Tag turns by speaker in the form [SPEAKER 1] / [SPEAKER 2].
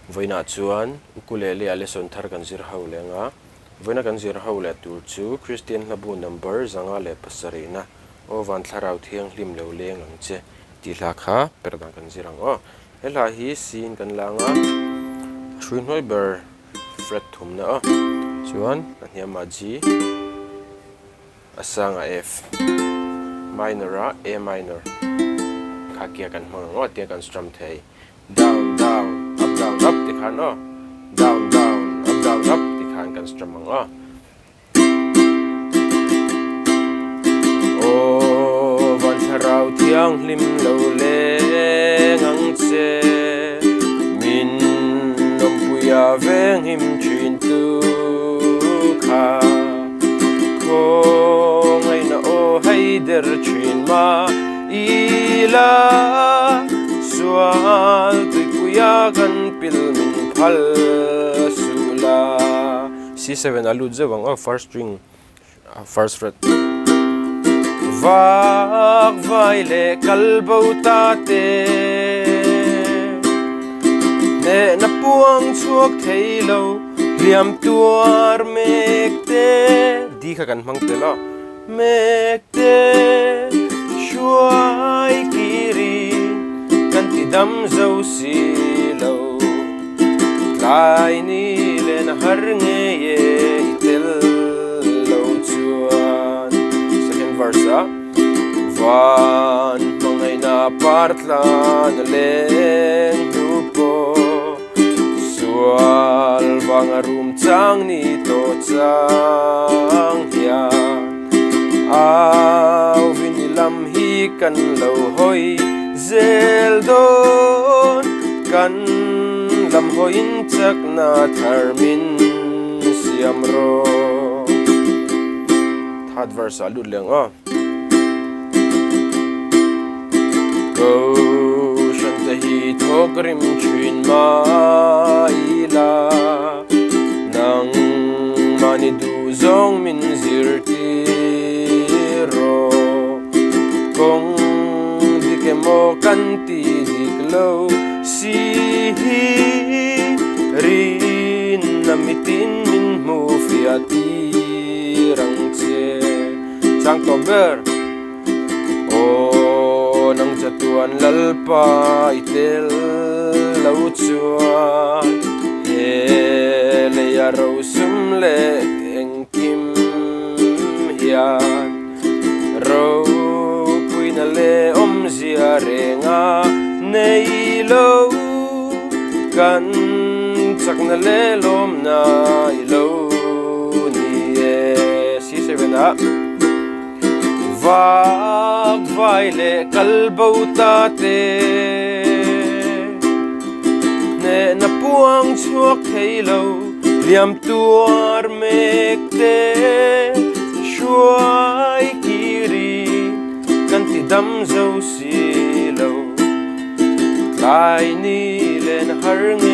[SPEAKER 1] Vawiinah chuan ukulele ah lesson thar kan zir ho leh anga, vawiina kan zir ho leh tur chu Kristian hlabu number 507 na Aw Van Thlarau Thianghlim lo leng ang che tih hla kha per dan kan zir ang aw. He hla hi C in kan la anga, a hrui hnuai ber fret thumna aw, chuan a hniamah G, a sangah F, minor ah A minor kha kia kan hmang ang aw tia kan strum thei. Down down up down up ti khan aw, down down up down up ti khan kan strum ang aw. Aw van thlarau thianghlim lo leng ang che, min awmpuia venghim thin tu kha. Khawngaihna aw hei der thin mah ila, sual tuipuia kan pil min phal suh la. C7 a lut zeuh ang aw first string first fret. Vak vai leh kal bo ta te hnehna puang chhuak thei lo hliam tuar mek te D kha kan hmang tel aw mek te hruai kiri kan ti dam zo si lo. Tlai ni len har ngei e i tel lo chuan. Second verse a Van hmangaihna par tlan a leng hnu pawh Sual vanga rum chang ni tawh chang hian Au vin i lam hi kan lo hawi zel dawn Kan lam hawiin chakna thar min siam rawh. Third verse ah lut leh ang aw. Kohhran te hi thawk rim thin mah ila, nang mahni duh zawng min zirtir rawh. Kawng dik emaw kan ti dik lo si hi rinna mitin min hmu fiah tir ang che. Chang tawh ber. Aw nang chatuan Lalpa i tel lo chuan he leia rosum leh engkim hian Ropuina leh awmzia renga nei lo kan chakna leh lawmna i lo ni e. C7 ah Vak vai leh kal bo ta te hnehna puang chhuak thei lo liam tuar mek te hruai kiri kan ti dam zo si lo tlai ni len har nge.